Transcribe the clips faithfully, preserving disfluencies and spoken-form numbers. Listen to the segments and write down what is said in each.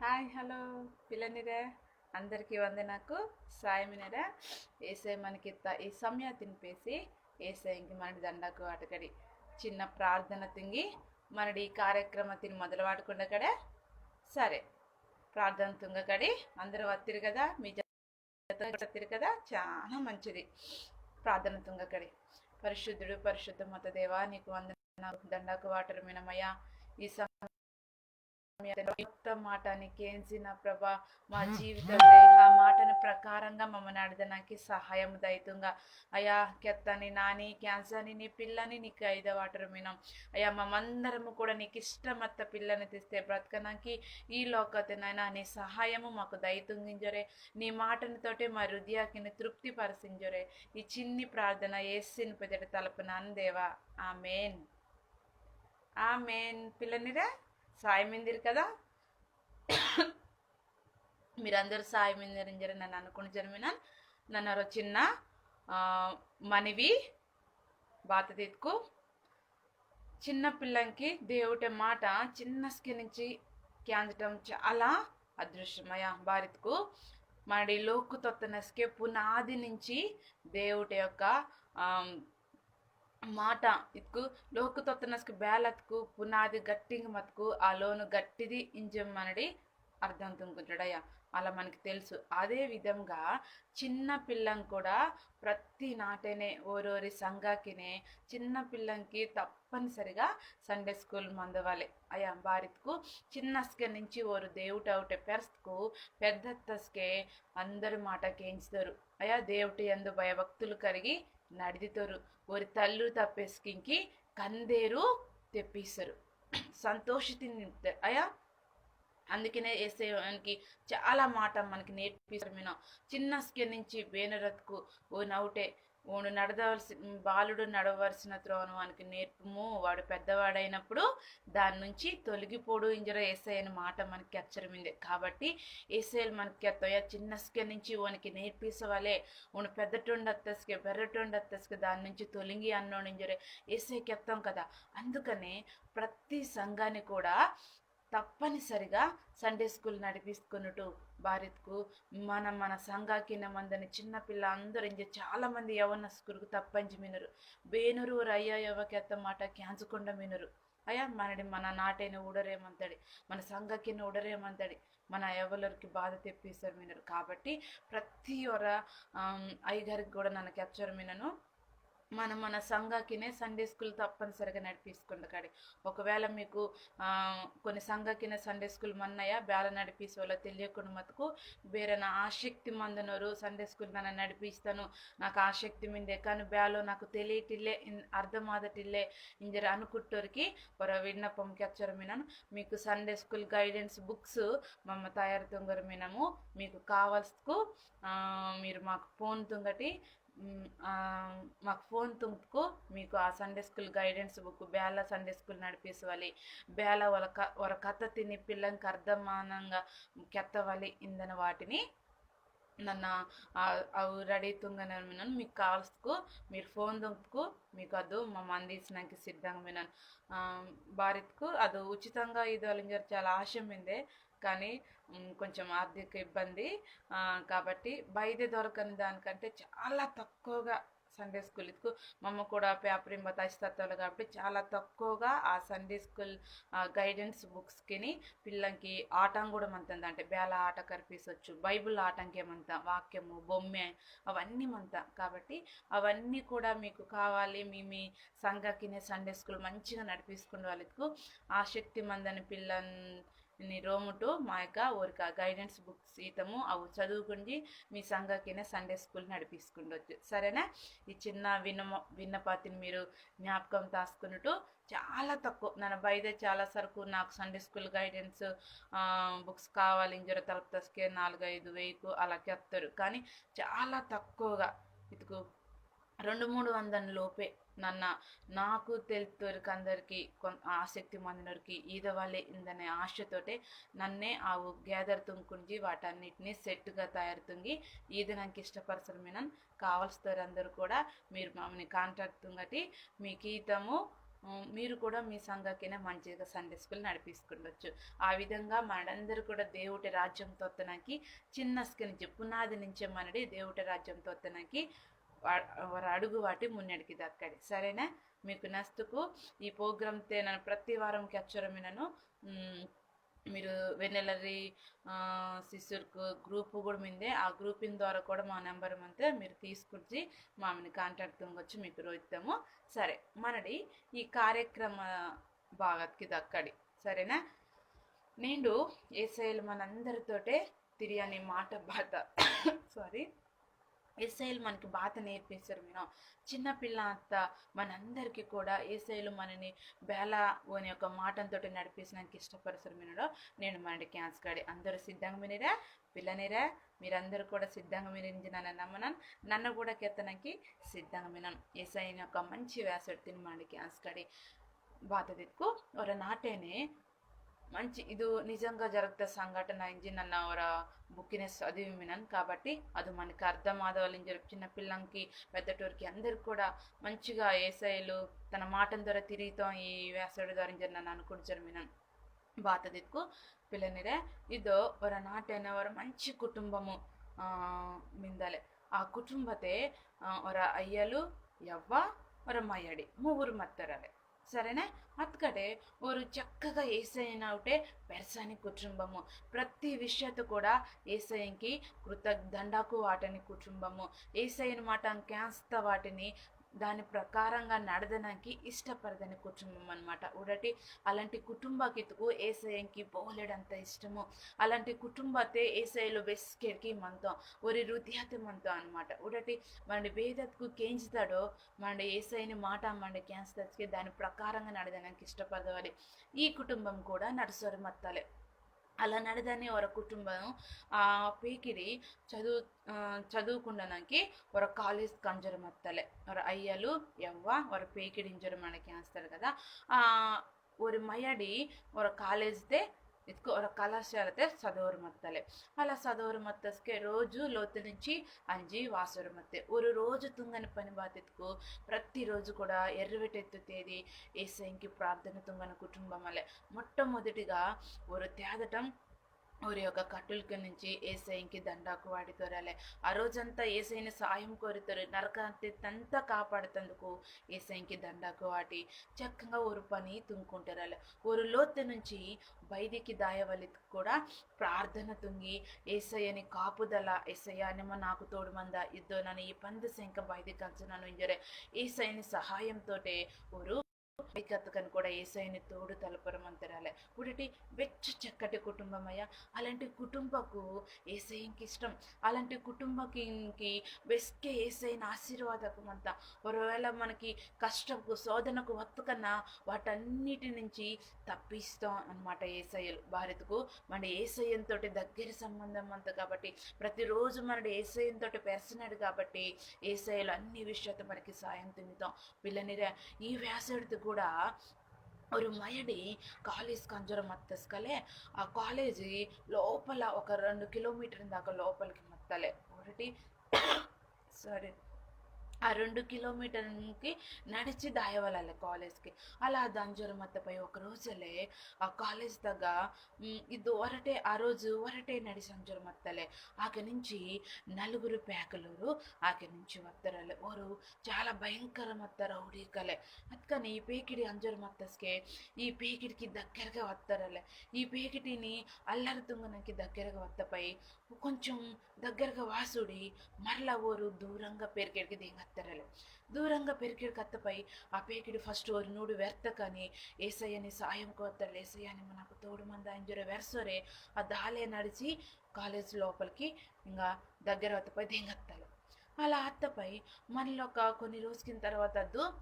Hi, hello, పిల్లనిరే, అందరికీ వందనాకు. సాయమినరే, ఏసే మనకిత్త ఈ సమయ తినిపేసి ఏసే ఇంక మనడి దండకు అటకడి చిన్న ప్రార్థన తుంగి మనడి ఈ కార్యక్రమ తిని మొదలు వాడుకుండకడే. సరే, ప్రార్థన తుంగకడి. అందరూ వత్తిరు కదా, మీ జత వత్తిరు కదా, చాలా మంచిది. ప్రార్థన తుంగకడి. పరిశుద్ధుడు, పరిశుద్ధ మత దేవా, నీకు వందనాకు, దండకు వాటర్ మినమయ్యా. ఈ సమయం మాట నీకు కేంచిన ప్రభా, మా జీవితంలో ఆ మాటను ప్రకారంగా మమ్మ నడదనాకి సహాయం దయతుంగా. అయ్యా, కెత్తని నాని, క్యాన్సర్ని నీ పిల్లని నీకు ఐద వాటర్ మినం. అయ్యా, మమ్మందరము కూడా నీకు ఇష్టమత్త పిల్లని తీస్తే బ్రతకనాకి ఈ లోకతెనైనా నీ సహాయము మాకు దయతుంగింజరే. నీ మాటనితోటే మా హృదయాకిని తృప్తి పరసింజరే. ఈ చిన్ని ప్రార్థన ఏసిని పెదట తలపనాను దేవా. ఆమెన్. ఆమెన్. పిల్లనిరే, సాయమిందిరు కదా? మీరందరూ సాయమిందిరింజరే నన్ను అనుకుని జరిమినాను. నన్ను చిన్న, ఆ, మనవి బాత తీతుకు. చిన్న పిల్లంకి దేవుటే మాట చిన్నస్కే నుంచి కేంజటం చాలా అదృష్టమయ్యా. బారిత్కు మనడి లోకు తొత్తనస్కే పునాది నుంచి దేవుటే యొక్క, ఆ, మాట ఇత్కు లోకు తొత్తనస్కు బేలత్కు పునాది గట్టింగ్ మత్కు ఆ లోను గట్టిది ఇంజం మనడి అర్థం తుంగుంటాడయ్యా. అలా మనకి తెలుసు. అదే విధంగా చిన్న పిల్లం కూడా ప్రతి నాటేనే ఓరోరి సంఘాకినే చిన్న పిల్లంకి తప్పనిసరిగా సండే స్కూల్ మందవాలి. అయ్యా, బారిత్కు చిన్నస్కే నుంచి ఓరు దేవుటవుటే పెరస్కు పెద్దత్తస్కే అందరి మాట కేంచుతారు. అయ్యా, దేవుటి యందు భయభక్తులు కలిగి నడిదితోరు. ఓరి తల్లు తప్పేసుకింకి కందేరు తెప్పిస్తారు, సంతోషితి నింపుతారు. అయ్యా, అందుకనే ఏసే మనకి చాలా మాట మనకి నేర్పిస్తారు. మీను చిన్నస్కే నుంచి బేనరత్కు ఓ నవ్వుటే ఓను నడదవలసి, బాలుడు నడవలసిన త్రోవను వానికి నేర్పుము, వాడు పెద్దవాడైనప్పుడు దాని నుంచి తొలగిపోడు ఇంజర ఏసై అని మాట మనకి కెచ్చరమిందే. కాబట్టి ఏసైలు మనకి కెత్తయ్యా, చిన్నస్కే నుంచి వానికి నేర్పించవలే, ఓను పెద్దటోండత్తస్కే, బెర్రటోండత్తస్కే దాని నుంచి తొలగి అన్నోడు ఇంజరే ఏసై కెత్తాం కదా. అందుకనే ప్రతి సంఘాన్ని కూడా తప్పనిసరిగా సండే స్కూల్ నడిపిస్తుకున్నట్టు బారిత్కు మన, మన సంఘాకిన మందని చిన్నపిల్ల అందరూ ఇంజ చాలా మంది యవనస్తులకు తప్పంచి మినరు. బేనూరు అయ్యా యవ కెత్త మాట క్యాంచకుండా మినరు. అయ్యా, మనడి మన నాటైన ఉడరేమంతడి, మన సంఘకిన ఉడరేమంతడి, మన ఎవరికి బాధ తెప్పిస్తారు మినరు. కాబట్టి ప్రతి ఒర, ఆమ్, అయ్యగారికి కూడా నన్ను కెచ్చరు మినను. మన, మన సంఘకినే సండే స్కూల్ తప్పనిసరిగా నడిపించుకుండకాడి. ఒకవేళ మీకు, ఆ, కొన్ని సంఘకినే సండే స్కూల్ మన్నయ్యా, బేల నడిపిసోలో తెలియకుండా మతుకు, బేరే నా ఆసక్తి మందనోరు సండే స్కూల్ నన్ను నడిపిస్తాను, నాకు ఆసక్తి మిందే, కానీ బేలో నాకు తెలియటిల్లే, ఇన్-, అర్థమాదటిల్లే, ఇంజర అనుకుట్టోరికి ఒర విన్నపం కెచ్చర మినను. మీకు సండే స్కూల్ గైడెన్స్ బుక్స్ మమ్మ తయారు తుంగర మినము. మీకు కావాల్సుకు, ఆ, మీరు మాకు ఫోన్ తుంగటి, మ్, ఆ, మాకు ఫోన్ తుంగ్తుకు మీకు ఆ సండే స్కూల్ గైడెన్స్ బుక్, బేల సండే స్కూల్ నడిపిసవాలి, బేల వల క-, వర కథ తిని పిల్లంకి అర్థమానంగా కెత్తవాలి ఇందన వాటిని నన్న, ఆ, అవు రెడీ తుంగన మినను. మీకు కావాల్సుకు మీరు ఫోన్ తుంగ్తుకు మీకు అదు మా మందిసినానికి సిద్ధంగా మినను. ఆ, బారిత్కు అది ఉచితంగా ఇది అలింజర్ చాలా ఆశ మిందే, కానీ, మ్, కొంచెం ఆర్థిక ఇబ్బంది. ఆ, కాబట్టి బయట దొరకని దానికంటే చాలా తక్కువగా సండే స్కూల్ ఇదికు మమ్మ కూడా పేపర్ బతాయిస్తత్తాలు కాబట్టి చాలా తక్కువగా ఆ సండే స్కూల్, ఆ, గైడెన్స్ బుక్స్కిని పిల్లంకి ఆటం కూడా మంతంది, అంటే బేల ఆట కరిపిసొచ్చు, బైబిల్ ఆటంకే మంత, వాక్యము, బొమ్మె, అవన్నీ మంత. కాబట్టి అవన్నీ కూడా మీకు కావాలి, మీ, మీ సంఘకినే సండే స్కూల్ మంచిగా నడిపించుకుండవాలికు ఆసక్తి మందని పిల్లని రోముటు మా యొక్క ఊరిక గైడెన్స్ బుక్స్ ఈతము, అవు చదువుకుండి మీ సంఘకినే సండే స్కూల్ నడిపించుకుండొచ్చు. సరేనా? ఈ చిన్న విన్నమ-, విన్నపాతిని మీరు జ్ఞాపకం తాసుకున్నట్టు చాలా తక్కువ. నన్ను బయట చాలా సరకు నాకు సండే స్కూల్ గైడెన్స్, ఆ, బుక్స్ కావాలి ఇంజర తలుపుతస్కే నాలుగు ఐదు వెయ్యికు అలా కెత్తారు. కానీ చాలా తక్కువగా ఇదికు రెండు మూడు వందల లోపే నన్న నాకు తెలుతోరికి అందరికి కొన్-, ఆసక్తి మందినోరికి ఈదవాలి ఇందనే ఆశతోటే నన్నే ఆవు గ్యాదర్ తుంకుంజి వాటన్నిటిని సెట్గా తయారు తుంగి ఈదనానికి ఇష్టపరచడమేనని కావలసినోరందరూ కూడా మీరు మమ్మల్ని కాంటాక్ట్ తుంగటి మీకు ఈతము, ఆ, మీరు కూడా మీ సంఘకినే మంచిగా Sunday school నడిపిస్తుండొచ్చు. ఆ విధంగా మనందరూ కూడా దేవుటి రాజ్యం తొత్తనాకి చిన్నస్కి నుంచి, పునాది నుంచే మనడి దేవుటి రాజ్యం తొత్తనాకి వా-, వారు అడుగు వాటి మున్నడికి దక్కడి. సరేనా? మీకు నస్తుకు ఈ program తే నన్ను ప్రతి వారం కెచ్చోరమే నన్ను, మ్, మీరు వెన్నెలరి, ఆ, శిష్యుర్కు group కూడా మిందే. ఆ groupిన ద్వారా కూడా మా number మంతే మీరు తీసుకుర్చి మామిని contact తుంగొచ్చు, మీకు రోయితాము. సరే, మనడి ఈ కార్యక్రమ భాగత్కి దక్కడి. సరేనా? నేండు ఏసైలు మనందరితోటే తిరియాని మాట బాత సారీ ఏసైలు మనకి బాత నేర్పిస్తారు మీను. చిన్నపిల్ల అంతా మనందరికీ కూడా ఏసైలు మనని బేలా ఓని యొక్క మాటంతో నడిపిస్తానికి ఇష్టపడతారు మీనుడో. నేను మనడి క్యాన్స్ కాడి అందరూ సిద్ధంగా మినిరా? పిల్లనిరా? మీరందరూ కూడా సిద్ధంగా మినించి నన్ను నమ్మనాను. నన్ను కూడా కెత్తనకి సిద్ధంగా మినాను. ఏసైని యొక్క మంచి వ్యాసుడు తిని మనడి క్యాన్స్ కాడి బాత దిక్కు ఒక నాటేనే మంచి, ఇది నిజంగా జరుగుత సంఘటన ఇంజి నన్న ఒర బుక్కినే చదివి మినాను. కాబట్టి అది మనకి అర్థం ఆదవాలని చెప్పి చిన్న పిల్లంకి, పెద్దటోరికి అందరికి కూడా మంచిగా ఏసైలు తన మాటం ద్వారా తిరిగితాం ఈ వ్యాసుడు ద్వారా ఇంజి నన్ను అనుకుంటారు మినాను. బాత దిక్కు పిల్లనిరే, ఇదో ఒర నాటైన ఒర మంచి కుటుంబము, ఆ, మిందలే. ఆ కుటుంబతే, ఆ, ఒర అయ్యలు, యవ్వ, ఒర మయ్యడి, మూవురు మత్తరలే. సరేనా? అత్కడే ఓరు చక్కగా ఏసైనవుటే పెరసాని కుటుంబము. ప్రతి విషయత కూడా ఏసైంకి కృత దండాకు వాటని కుటుంబము. ఏసైన మాట క్యాన్స్త వాటిని దాని ప్రకారంగా నడదనానికి ఇష్టపడదని కుటుంబం అన్నమాట. ఉడటి అలాంటి కుటుంబకితుకు ఏసైంకి బోలెడంత ఇష్టము. అలాంటి కుటుంబతే ఏసైలో బెస్కెడికి మంతం, ఒరి హృదయతే మంతం అన్నమాట. ఉడటి మన బేదత్కు కేంచుతాడో, మన ఏసైని మాట మన క్యాన్స్తస్కే దాని ప్రకారంగా నడదనానికి ఇష్టపడవాలి. ఈ కుటుంబం కూడా నడుసొరు మత్తలే. అలా నడదని ఒర కుటుంబం ఆ పేకిడి చదువు, ఆ, చదువుకుండనానికి ఒర కాలేజ్ కంజరు మత్తలే. ఒర అయ్యలు, యవ్వ, ఒర పేకిడి ఇంజరు మన క్యాన్స్తారు కదా. ఆ, ఒరి మయడి ఒర కాలేజ్తే ఇదికు ఒర కళాశాలతే చదవరు మత్తలే. అలా చదవరు మత్తస్కే రోజు లోతు నుంచి అంజి వాసరు మత్తే. ఒరు రోజు తుంగని పని బాతితుకు ప్రతిరోజు కూడా ఎర్రవెటెత్తు తేదీ ఏసైంకి ప్రార్థన తుంగని కుటుంబం అలే. మొట్టమొదటిగా ఒరు తేదటం ఒరి యొక్క కట్టులకి నుంచి ఏసైంకి దండాకు వాటితోరలే. ఆ రోజంతా ఏసైని సాయం కోరితోరు, నరకత్తంతా కాపాడుతందుకు ఏసైంకి దండాకు వాటి చక్కగా ఒరు పని తుంకుంటారలే. ఒరు లోతు నుంచి బయటికి దాయవలికి కూడా ప్రార్థన తుంగి, ఏసయ్యని కాపుదల, ఏసయ్య నిమ్మ నాకు తోడు మంద ఇద్దో నన్ను ఈ పంది శంక బయటికి అంచున్నాను ఇంజరే ఏసయ్యని సహాయంతోటే ఒరు బయటికి అత్తకని కూడా ఏసయ్యని తోడు తలపరమంతరాలే. ఉడటి బెచ్చు చక్కటి కుటుంబమయ్యా. అలాంటి కుటుంబకు ఏసయ్యకి ఇష్టం. అలాంటి కుటుంబకి బెస్కే ఏసైన ఆశీర్వాదకు మంత. ఒకవేళ మనకి కష్టకు, శోధనకు వత్తకన్నా వాటన్నిటి నుంచి తప్పిస్తాం అన్నమాట ఏసయ్యలు. భారత్కు మన ఏసయ్యంతోటి దగ్గర సంబంధం అంత కాబట్టి, ప్రతిరోజు మన ఏసయ్యంతోటి పెరసనాడు కాబట్టి ఏసయ్యలు అన్ని విషయాలు మనకి సాయం తిందుతాం. పిల్లనిరే, ఈ వ్యాసడిది కూడా ఒరు మయడి కాలేజ్ కంజర మత్తస్కలే. ఆ కాలేజీ లోపల ఒక రెండు కిలోమీటర్ దాకా లోపలికి మత్తలే. ఒకటి సారీ, ఆ రెండు కిలోమీటర్కి నడిచి దాయవలలే కాలేజ్కి. అలా దంజరు మత్తపై ఒక రోజులే ఆ కాలేజ్ దగ్గర, మ్, ఇది ఒరటే, ఆ రోజు ఒరటే నడిచి అంజరు మత్తలే. ఆక నుంచి నలుగురు పేకలూరు ఆక నుంచి వత్తరలే. ఓరు చాలా భయంకర మత్త రౌడీకలే. అత్కని ఈ పేకిడి అంజరు మత్తస్కే ఈ పేకిడికి దగ్గరగా వత్తరలే. ఈ పేకిటిని అల్లరి తుంగనకి దగ్గరగా వత్తపై కొంచెం దగ్గరగా వాసుడి మరలా ఓరు దూరంగా పెరికెడికి దింగత్తరలే. దూరంగా పెరికెడికి అత్తపై ఆ పేకిడి ఫస్ట్ ఓరు నూడు వెర్తకని ఏసయ్యని సాయం కోత్తలే. ఏసయ్యని మనకు తోడు మంద ఇంజురే వెర్సోరే ఆ దాలే నడిచి కాలేజ్ లోపలికి ఇంకా దగ్గర అత్తపై దింగత్తలే. అలా అత్తపై మనలో ఒక కొన్ని రోజుకిన తర్వాత అద్దు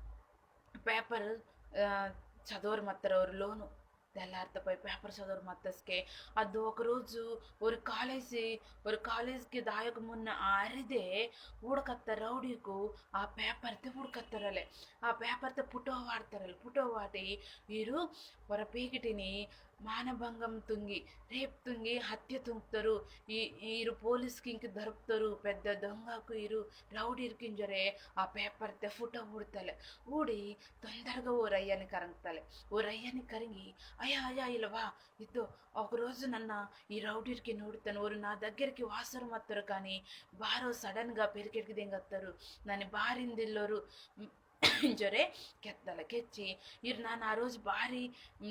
పేపర్, ఆ, చదవరు మత్తరు ఓరు లోను. తెల్లారితపై పేపర్ చదవరు మత్తస్కే అద్దు ఒకరోజు ఒరు కాలేజీ, ఒరు కాలేజీకి దాయక మున్న ఆ అరిదే ఊడకత్త రౌడీకు ఆ పేపర్తే ఊడకత్తరలే. ఆ పేపర్తే పుటో వాడతారలే. పుటో వాటి వీరు ఒర పేకిటిని మానభంగం తుంగి, రేప్ తుంగి, హత్య తుంగ్తరు. ఈ ఈరు పోలీస్కింకి దొరుకుతరు, పెద్ద దొంగకు ఈరు రౌడీర్కింజొరే ఆ పేపర్‌తే ఫోటో ఊడ్తలే. ఊడి తొందరగా ఓ రయ్యని కరంగ్తలే. ఓ రయ్యని కరింగి, అయ్యా, అయ్యా, ఇలా వా, ఇద్దో, ఒక రోజు నన్న ఈ రౌడీర్కి నూడుతాను, ఓరు నా దగ్గరికి వాసరు మత్తరు కానీ, బారో సడన్‌గా పెరికెట్కి దెంగత్తరు, నన్ను బారిందిల్లోరు, ఇంజొరే కెత్తల కెచ్చి, ఈరు నన్న ఆ రోజు బారి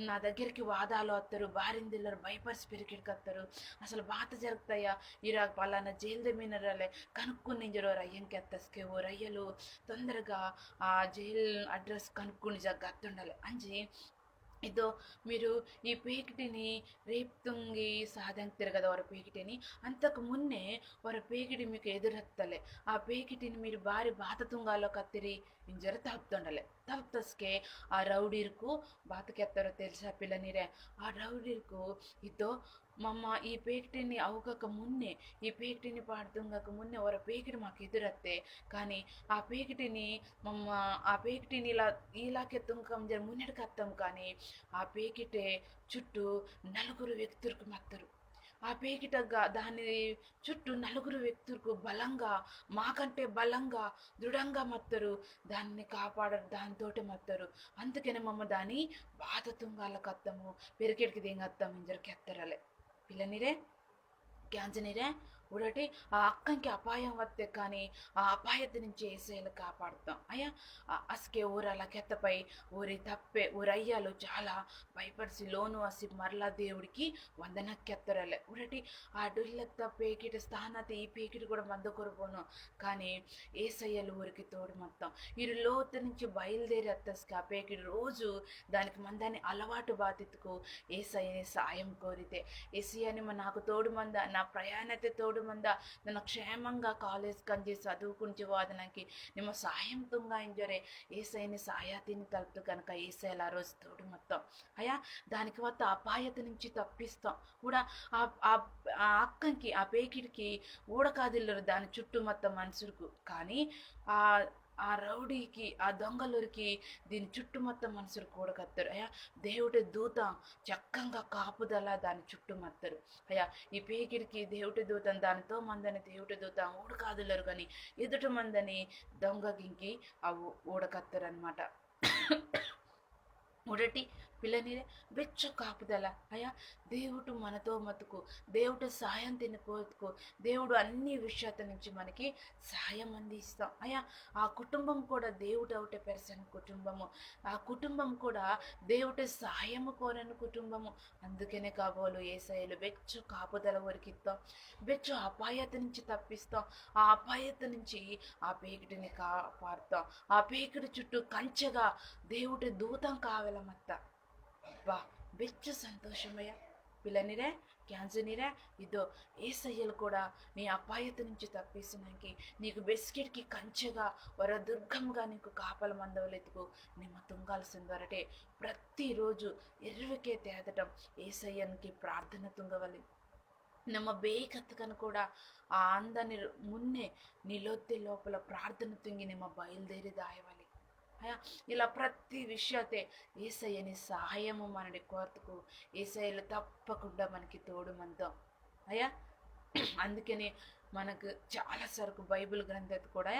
నా దగ్గరికి వాదాలో అత్తరు, బారిందిల్లరు, భయపరిచి పెరికెట్కి అత్తరు, అసలు బాత జరుగుతాయా, ఈరు పలానా జైల్‌దే మినరలే, కనుక్కుని ఇంజొరే ఓ రయ్యన్ కెత్తస్కే, ఓ రయ్యలు తొందరగా ఆ జైల్ అడ్రస్ కనుక్కుని జగ్గ అత్తుండలే. అంజి ఇదో మీరు ఈ పేకిటిని రేపు తుంగి సాదంకి తిరగద వర పేకిటిని, అంతకు మున్నే వర పేకిటి మీకు ఎదురత్తలే. ఆ పేకిటిని మీరు బారి బాత తుంగాలో కత్తిరి ఇంజర తలుపుతుండలే. తలుపుతస్కే ఆ రౌడీర్కు బాత కెత్తరో తెలుసా పిల్లనిరే? ఆ రౌడీర్కు ఇదో మమ్మ ఈ పేకిటిని అవుగక మున్నే, ఈ పేకిటిని పాడుతుంగక మున్నే వర పేకిటి మాకు ఎదురత్తే. కానీ ఆ పేకిటిని మమ్మ, ఆ పేకిటిని ఇలా, ఇలాకే తుంగకం జర మున్నెడు కత్తం కానీ ఆ పేకిటే చుట్టూ నలుగురు వ్యక్తులకు మత్తరు. ఆ పేకిటగా దాని చుట్టూ నలుగురు వ్యక్తులకు బలంగా, మాకంటే బలంగా, దృఢంగా మత్తరు. దాన్ని కాపాడరు, దానితోటే మత్తరు. అందుకనే మమ్మ దాని బాధ తుంగాల కత్తము, పెరికెట్కి దింగత్తం ఇంజరు కెత్తరలే. పిల్లనిరే, క్యాంజనిరే, ఉడటి ఆ అక్కంకి అపాయం వస్తే కానీ ఆ అపాయత నుంచి ఏసయ్యలు కాపాడుతాం. అయ్యా, ఆ అస్కే ఊరల కెత్తపై ఊరి తప్పే ఊరయ్యాలు చాలా భయపడిసి లోను అసి మరలా దేవుడికి వందనక్కెత్తరలే. ఉడటి ఆ డొల్లత్త పేకిటి స్థానత ఈ పేకిటి కూడా మంద కొరపోను. కానీ ఏసయ్యలు ఊరికి తోడు మొత్తం ఇరు లోతు నుంచి బయలుదేరి అత్తస్కి ఆ పేకిటి రోజు దానికి మందని అలవాటు బాతితుకు ఏసయ్యని సాయం కోరితే, ఏసయ్య నిమ్మ నాకు తోడు మంద, నా ప్రయాణతే తోడు మంద, నన్ను క్షేమంగా కాలేజ్ కంజి చదువుకుంచి వాదనకి నిమ్మ సాయం తుంగా ఇంజరే ఏసయ్యని సాయాతిని తలుపుతూ కనుక ఏసయ్యలు ఆ రోజు తోడు మొత్తం. అయ్యా, దానికి వత్త అపాయత నుంచి తప్పిస్తాం కూడా. ఆ, ఆ, ఆ అక్కంకి, ఆ పేకిడికి ఊడకాదిల్లరు దాని చుట్టూ మొత్తం మనుషులకు. కానీ ఆ, ఆ రౌడీకి, ఆ దొంగలూరికి దీని చుట్టూ మొత్తం మనుషులు కూడకత్తారు. అయ్యా, దేవుడి దూత చక్కంగా కాపుదల దాని చుట్టూ మత్తరు. అయ్యా, ఈ పేకిడికి దేవుడి దూత దానితో మందని దేవుడి దూత ఊడకాదులరు కానీ ఎదుట మందని దొంగ గింకి అవు ఊడకత్తరు అనమాట. ఉడటి పిల్లనిరే బెచ్చ కాపుదల. అయ్యా, దేవుడు మనతో మతుకు, దేవుడు సాయం తిని కోరుతుకు, దేవుడు అన్ని విషయాల నుంచి మనకి సాయం అందిస్తాం. అయ్యా, ఆ కుటుంబం కూడా దేవుడు అవుటే పెరసని కుటుంబము, ఆ కుటుంబం కూడా దేవుడి సాయము కోరని కుటుంబము. అందుకనే కాబోలు ఏసయ్యలు బెచ్చ కాపుదల ఒరికిస్తాం, బెచ్చ అపాయత నుంచి తప్పిస్తాం, ఆ అపాయత నుంచి ఆ పేకిటిని కాపాడుతాం, ఆ పేకిటి చుట్టూ కంచెగా దేవుడి దూతం కావలమత్త. అబ్బా, బెచ్చ సంతోషమయ్యా. పిల్లనిరే, క్యాంజనిరే, ఇదో ఏసయ్యలు కూడా నీ అపాయత నుంచి తప్పిస్తున్నాకి నీకు బెస్కెట్కి కంచెగా వర దుర్గంగా నీకు కాపల మందవలెత్తుకు నిమ్మ తుంగాల్సిన దొరటే. ప్రతిరోజు ఎరువుకే తేదటం ఏసయ్యనికి ప్రార్థన తుంగవలి. నమ్మ బేకత్కను కూడా ఆ అందని మున్నే నిలొత్తే లోపల ప్రార్థన తుంగి నిమ్మ బయలుదేరి దాయవలి. అయ్యా, ఇలా ప్రతి విషయతే ఏసయ్యని సహాయము మనడి కోర్తుకు ఏసయ్యలు తప్పకుండా మనకి తోడు మంతం. అయ్యా, అందుకనే మనకు చాలా సరకు బైబిల్ గ్రంథత కూడా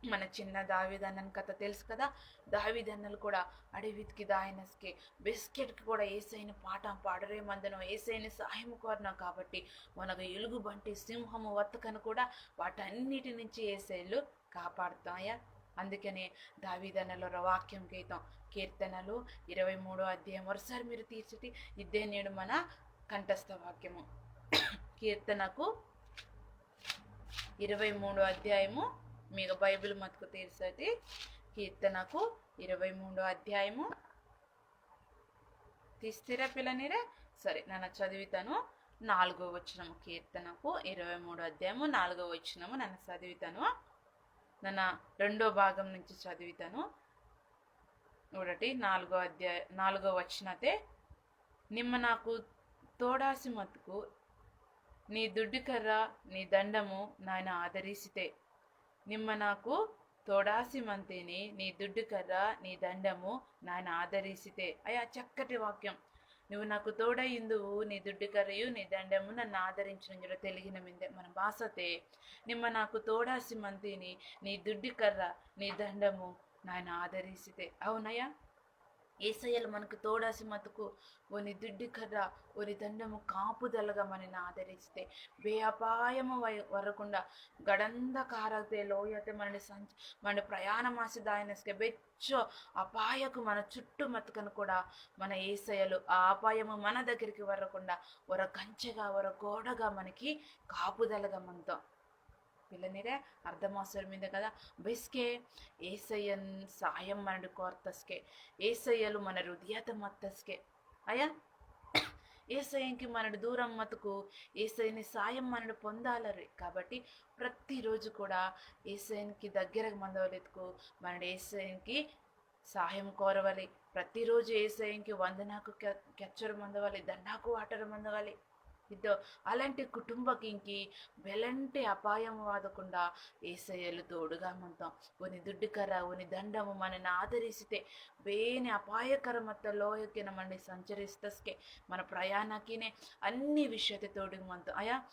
మన చిన్న దావీదన్నని కథ తెలుసు కదా. దావీదన్నలు కూడా అడవికి దాయనస్కే బెస్కెట్కి కూడా ఏసైన పాఠం పాడరే మందనో ఏసైన సహాయం కోరినా కాబట్టి మనకు ఎలుగుబంటి సింహము వత్తకను కూడా వాటన్నిటి నుంచి ఏసైలు కాపాడుతాయా. అందుకనే దావీదన్నలో వాక్యం గీతం కీర్తనలు ఇరవై మూడో అధ్యాయం ఒకసారి మీరు తీర్చుటి. ఇదే నేడు మన కంఠస్థ వాక్యము. కీర్తనకు ఇరవై మూడో అధ్యాయము. మీకు బైబిల్ మతుకు తీర్చటి. కీర్తనకు ఇరవై మూడో అధ్యాయము తీస్తిరా పిల్లనిరే? సరే, నన్న చదివితాను. నాలుగో వచనము, కీర్తనకు ఇరవై మూడో అధ్యాయము నాలుగో వచనము నన్న చదివితాను. నన్న రెండో భాగం నుంచి చదివితాను. ఒకటి నాలుగో అధ్యాయ నాలుగో వచనతే, నిమ్మ నాకు తోడాసి మతుకు నీ దుడ్డు కర్ర, నీ దండము నాయన ఆదరిసితే. నిమ్మ నాకు తోడాసి మంతిని నీ దుడ్డు కర్ర, నీ దండము నాయన ఆదరిసితే. అయ్యా, చక్కటి వాక్యం. నువ్వు నాకు తోడై ఇందువు, నీ దుడ్డి కర్రయు నీ దండము నన్ను ఆదరించును ఇంజుడు. తెలుగిన మిందే మన బాసతే, నిమ్మ నాకు తోడాసి మంతిని, నీ దుడ్డి కర్ర నీ దండము నాయన ఆదరిసితే. అవునయ్యా, ఏసయ్యలు మనకు తోడాసి మతుకు ఓని దుడ్డి కర్ర, ఓని దండము కాపుదలగా మనని ఆదరిస్తే, బే అపాయము వై-, వరకుండా గడంధకారతే లోయతే మనని సంచ-, మన ప్రయాణమాసి దాయనస్కే బెచ్చో అపాయకు మన చుట్టూ మతుకను కూడా మన ఏసయ్యలు ఆ అపాయము మన దగ్గరికి వరకుండా ఒర కంచెగా, ఒర గోడగా మనకి కాపుదలగా మంతో. పిల్లనిరే అర్థమాసోర్ మిందే కదా, బెస్కే ఏసయ్యన్ సాయం మనడు కోర్తస్కే, ఏసయ్యలు మన హృదయత మత్తస్కే. అయ్యా, ఏసయ్యంకి మనడు దూరం మతుకు ఏసయ్యని సాయం మనడు పొందాలరి. కాబట్టి ప్రతిరోజు కూడా ఏసయ్యనికి దగ్గరగా మందవలెత్తుకు మనడు ఏసయ్యనికి సాయం కోరవాలి. ప్రతిరోజు ఏసయ్యనికి వందనాకు కె-, కెచ్చరు మందవాలి, దండాకు వాటరు మందవాలి. ఇద్దో అలాంటి కుటుంబకి ఇంకి బెలంటి అపాయం వాదకుండా ఏసయ్యలు తోడుగా మంతాం. ఉని దుడ్డు కర్ర, ఉని దండము మనని ఆదరిసితే, బేని అపాయకర మత్త లోయకిన మనని సంచరిస్తస్కే, మన ప్రయాణకినే అన్ని విషయతే తోడుగా మంతాం. అయ్యా,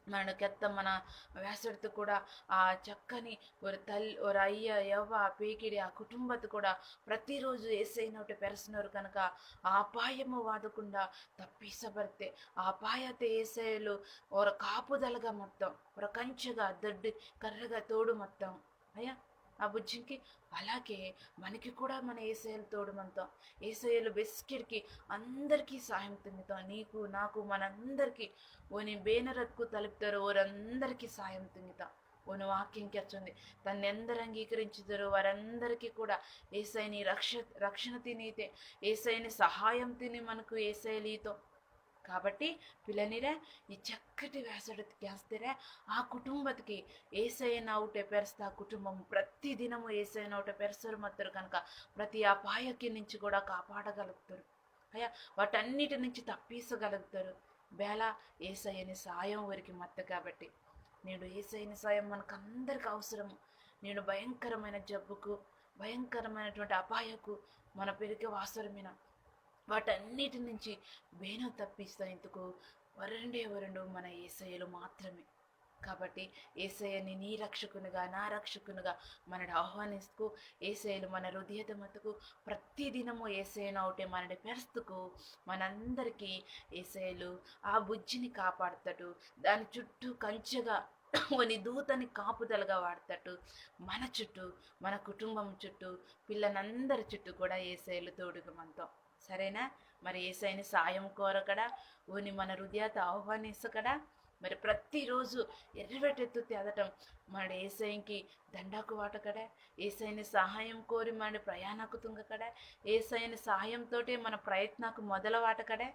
మనడు కెత్త మన వేసడితో కూడా ఆ చక్కని ఒక తల్లి, ఒక అయ్య, యవ్వ, ఆ పేకిడి, ఆ కుటుంబత కూడా ప్రతిరోజు ఏసైనోటే పెరసినోరు కనుక ఆ అపాయము వాదకుండా తప్పిసబడితే, ఆ అపాయతే ఏసైలు ఒక కాపుదలగా మొత్తం, ఒక కంచెగా, దొడ్డి కర్రగా తోడు మొత్తం. అయ్యా, ఆ బుజ్జింకి అలాగే మనకి కూడా మన ఏసైలు తోడు మొత్తం. ఏసైలు బెస్కిడికి అందరికీ సాయం తుంగితాం. నీకు, నాకు, మనందరికీ. ఓని బేనరత్కు తలుపుతారు, ఓరందరికీ సాయం తుంగితాం. ఓని వాక్యం కెచ్చుంది, తన్నెందరు అంగీకరించుతారో వారందరికీ కూడా ఏసైని రక్ష-, రక్షణ తినైతే, ఏసైని సహాయం తిని మనకు ఏసైలు ఈతో. కాబట్టి పిల్లనిరే, ఈ చక్కటి వేసడి కేంస్తేరే ఆ కుటుంబతికి ఏసైన అవుటే పెరస్తా కుటుంబం ప్రతి దినము ఏసైన అవుటే పెరసరు మత్తరు కనుక ప్రతి అపాయకి నుంచి కూడా కాపాడగలుగుతారు. అయ్యా, వాటన్నిటి నుంచి తప్పించగలుగుతారు. బేల ఏసయ్యని సాయం వారికి మత్త కాబట్టి నేడు ఏసయ్యని సాయం మనకందరికి అవసరము. నేడు భయంకరమైన జబ్బుకు, భయంకరమైనటువంటి అపాయకు మన పెరిగే వాసరమైన వాటన్నిటి నుంచి బేనో తప్పిస్తా ఇందుకు వరండే వరండు మన ఏసయ్యలు మాత్రమే. కాబట్టి ఏసయ్యని నీ రక్షకునిగా, నా రక్షకునిగా మనడు ఆహ్వానిస్తూ, ఏసయ్యలు మన హృదయత మతుకు ప్రతిదినము ఏసయ్యను అవుటే మనడి పెరస్తుకు మనందరికీ ఏసయ్యలు ఆ బుజ్జిని కాపాడతాడు. దాని చుట్టూ కంచెగా ఓని దూతని కాపుదలగా వాడతాడు. మన చుట్టూ, మన కుటుంబం చుట్టూ, పిల్లనందరి చుట్టూ కూడా ఏసయ్యలు తోడుగా మనతో. సరేనా? మరి ఏసైని సాయం కోరకడా, ఓని మన హృదయత ఆహ్వానించకడా. మరి ప్రతిరోజు ఎర్రబెట్టెత్తు తేదటం మన ఏసైకి దండాకు వాటకడే, ఏసైని సహాయం కోరి మన ప్రయాణకు తుంగకడే, ఏసైని సహాయంతోటే మన ప్రయత్నకు మొదలవాటకడే.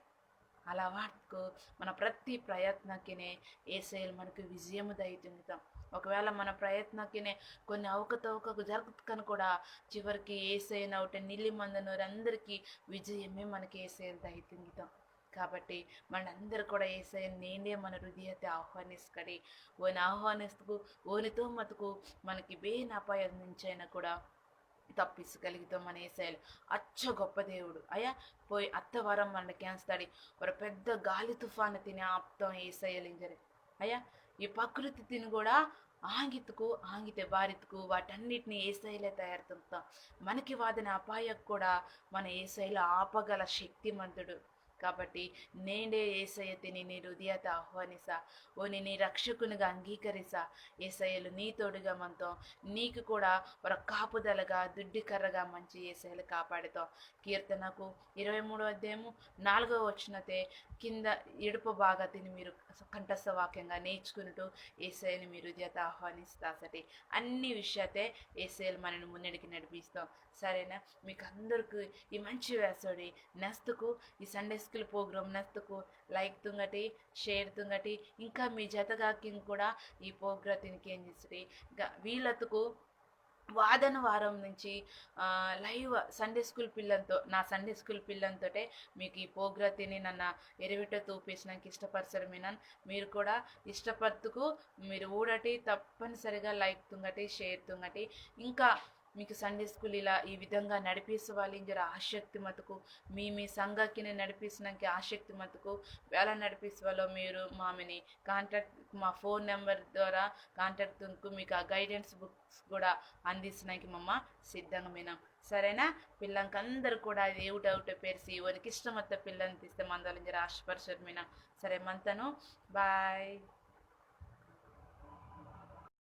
అలా వాటుకు మన ప్రతి ప్రయత్నకినే ఏసైలు మనకు విజయము దయతుంగితాం. ఒకవేళ మన ప్రయత్నకినే కొన్ని అవకతవకకు జరుగుతుకని కూడా చివరికి ఏసైన ఒకటి నిల్లి మందనోరందరికీ విజయమే మనకి ఏసైలు దయతుంగితాం. కాబట్టి మనందరూ కూడా ఏసైని నేనే మన హృదయతే ఆహ్వానిస్కడి. ఓని ఆహ్వానిస్తుకు, ఓనితో మతుకు మనకి బేన అపాయం నుంచైనా కూడా తప్పించగలుగుతాం మన ఏసైలు. అచ్చ గొప్ప దేవుడు అయ్యా. పోయి అత్త వారం మన కేంస్తాడి ఒక పెద్ద గాలి తుఫాను తిని ఆపుతాం ఏసైలు ఇంజరే. అయ్యా, ఈ ప్రకృతి తిని కూడా ఆంగితుకు, ఆంగితే బారితుకు వాటన్నిటిని ఏసైలే తయారు తుంపుతాం. మనకి వాదిన అపాయకు కూడా మన ఏసైలు ఆపగల శక్తిమంతుడు. కాబట్టి నేండే ఏసయ్య తిని నీ హృదయత ఆహ్వానిసా, ఓని నీ రక్షకునిగా అంగీకరిసా. ఏసయ్యలు నీ తోడుగా మనతో, నీకు కూడా ఒక కాపుదలగా దుడ్డి కర్రగా మంచి ఏసయ్యలు కాపాడుతాం. కీర్తనకు ఇరవై మూడో అధ్యాయము నాలుగవ వచనతే కింద ఇడుపు భాగతిని మీరు కంఠస్థ వాక్యంగా నేర్చుకుంటూ ఏసయ్యని మీరు హృదయత ఆహ్వానిస్తా సటి అన్ని విషయతే ఏసయ్యలు మనని మున్నడికి నడిపిస్తాం. సరేనా? మీకు అందరికీ ఈ మంచి వేసోడి నస్తుకు, ఈ సండే స్కూల్ ప్రోగ్రామ్ నస్తుకు లైక్ తుంగటి, షేర్ తుంగటి, ఇంకా మీ జతగాకి కూడా ఈ ప్రోగ్రామ్ తినికి ఏం చేసి వీళ్ళతుకు వాదన వారం నుంచి, ఆ, లైవ్ సండే స్కూల్ పిల్లలతో, నా సండే స్కూల్ పిల్లలతోటే మీకు ఈ ప్రోగ్రామ్ తిని నన్న ఎరవిట తూపేసడానికి ఇష్టపరచరు మీనన్. మీరు కూడా ఇష్టపడుతుకు మీరు ఊడటి తప్పనిసరిగా లైక్ తుంగటి, షేర్ తుంగటి. ఇంకా మీకు సండే స్కూల్ ఇలా ఈ విధంగా నడిపిస్తవాలి ఇంజర ఆసక్తి మతుకు, మీ మీ సంఘకిని నడిపిస్తడానికి ఆసక్తి మతుకు, వేళ నడిపిస్తవాలో మీరు మామిని కాంటాక్ట్, మా ఫోన్ నెంబర్ ద్వారా కాంటాక్ట్ తుంకు మీకు ఆ గైడెన్స్ బుక్స్ కూడా అందించడానికి మమ్మ సిద్ధంగా మినం. సరేనా? పిల్లంకందరూ కూడా అది ఏమిటవుటో పేర్చి ఓనికి ఇష్టమత్త పిల్లని తీస్తే మందలింజర ఆశపరచరు మినం. సరే మంతను, బాయ్.